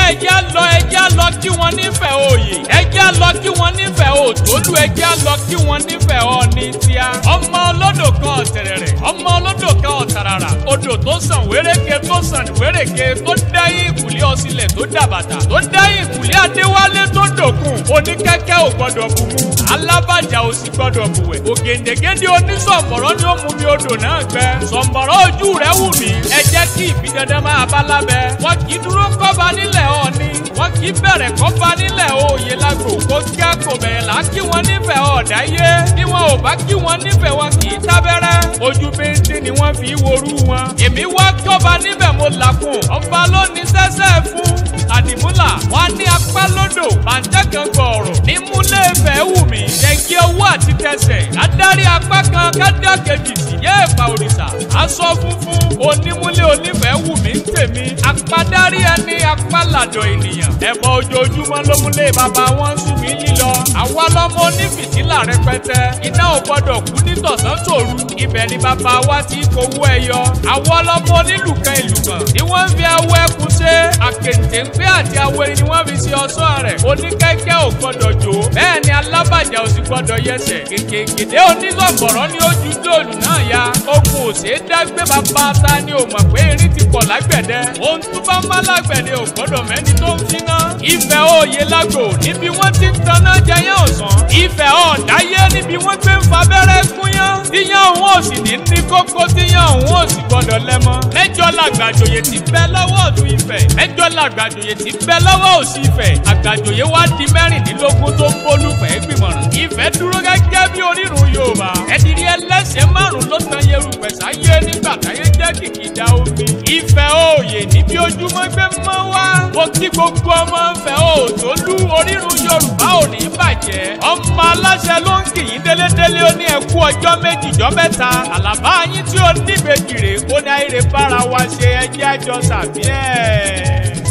Ẹjẹ́ á lọ, ẹjẹ́ á lọ kí wọ́n nífẹ̀ẹ́ òye. Ẹjẹ́ á lọ kí wọ́n nífẹ̀ẹ́ òtólú. Ẹjẹ́ á lọ kí wọ́n nífẹ̀ẹ́ ọ̀ní tíá. Ọmọ olódò kan ọ̀tẹ̀rẹ̀rẹ̀, ọmọ olódò kan ọ̀tàràrà. Odò tó sàn wéréke tó sàn wéréke tó dáyé ìkùlé ọsílẹ̀ tó dàbàtà tó dáyé ìkùlé Adéwálé tó dòkun. Oníkẹ́kẹ́ ò gbọ́dọ̀ bù mú, alábàjá ò sì gbọ́dọ̀ bùwẹ̀. Ògèǹdègèdè onísọ̀mọ̀rọ̀ ni ó mú mi odò náà gbẹ. Sọ̀mọ̀rọ̀ ojú rẹ̀ wù mí. Ẹ jẹ́ kí ìbí dandan máa bá lábẹ́. Wọ́n kì í dúró kọ́ba nílẹ̀ Ọ̀ọ̀ni. Wọ́n kì í bẹ̀rẹ̀ kọ́ba nílẹ̀ òye lágbo. Kó kí á kò bẹ̀rẹ̀ là kí wọ́n nífẹ̀ẹ́ ọ̀dáyé. Bí wọn ò bá kí wọ́n nífẹ̀ẹ́ wọn kì í tábẹ́rẹ́. Ojú bíntín ni wọ́n fi worú wọn. Èmi wá kọ́ba níbẹ̀ mo làkùn. Ọba ló ní sẹ́sẹ́ fún. Àdìmúlà wọn ní apá lódò. Bàǹtẹ́ kan gbọ̀ọ̀rọ̀. Nímúlẹ̀ Ifẹ̀ wù mí. Jẹ̀ǹkì owó àti tẹsẹ̀. Adarí apá kan kádà kejì sí. Yéèpà òrìṣà. Aṣọ funfun. Onímúlẹ̀ onífẹ̀ wù mí ń tèmi. Apádárí ẹni apálàdọ̀ ènìyàn. Ẹ̀bọ ojoojúmọ́ ló múlẹ̀ bàbá wọn sùn mí lílọ. Àwa lọ́mọ onífìtílà rẹpẹtẹ. Iná ò gbọ́dọ̀ kú ní tọ̀sán tòru. Ibẹ̀ ni bàbá wa ti kówó ẹyọ. Àwa lọ́mọ onílùkan ìlùkàn. Ni wọ́n ń fi awọ ẹkùn ṣe. Àkèǹtẹ̀ ń pé àti awọ erin ni wọ́n fi ṣe ọṣọ́ rẹ̀. Oníkẹ́kẹ́ ò gbọ́dọ̀ jò. Bẹ́ẹ̀ ni alábàjá ò sì gbọ́dọ̀ yẹsẹ̀. Kèkèkèdè onísọ̀gbọ̀rọ̀ ni ó ju dóòlù náà ya. Okùn ò ṣeé dágbé bàbá ta ni ò mọ̀ pé erin ti pọ̀ lágbẹ̀dẹ. Ohun tó bá má lágbẹ̀dẹ ò gbọ́dọ̀ mẹ́ni tó ń finá. Ifẹ̀ òye lágbo níbi wọ́n ti ń taná jẹyán ọ̀sán. Ifẹ̀ ọ̀dáyé níbi wọ́n gbé ń fa abẹ́rẹ́ gúnyán. Tíyán òun ò sì ní ní kókó, tíyán òun ò sì gbọ́dọ̀ lẹ́mọ́. Mẹ́jọ làgbàjòyè ti bẹ lọ́wọ́ ọ̀tún Ifẹ̀. Mẹ́jọ làgbàjòyè ti bẹ lọ́wọ́ òsì Ifẹ̀. Àgbàjòyè wá di 16 tó ń bólúfẹ̀ gbìmọ̀ràn. Ifẹ̀ dúró gẹ́gẹ́ bí orírun Yorùbá. Ẹ̀dìrí ẹlẹ́sẹ̀ 5 ló tan Yerùpẹ̀ sáyé nígbà táyé jẹ́ kìkìdá omi. Ifẹ̀ òye níbi ojúmọ́ gbé mọ́ wá. Mo kí gbogbo ọmọ Ifẹ̀ òtólú orírun Yorùbá ò ní bàjẹ́. Ọmọ aláṣẹ ló ń kì yín délédélé ó ní ẹkú ọjọ́ méjì jọ́ mẹ́ta. Àlàbá yín tí ó níbejì rè kó ní àìrè bára wa ṣe ẹjẹ́ àjọ sàmí ẹ̀.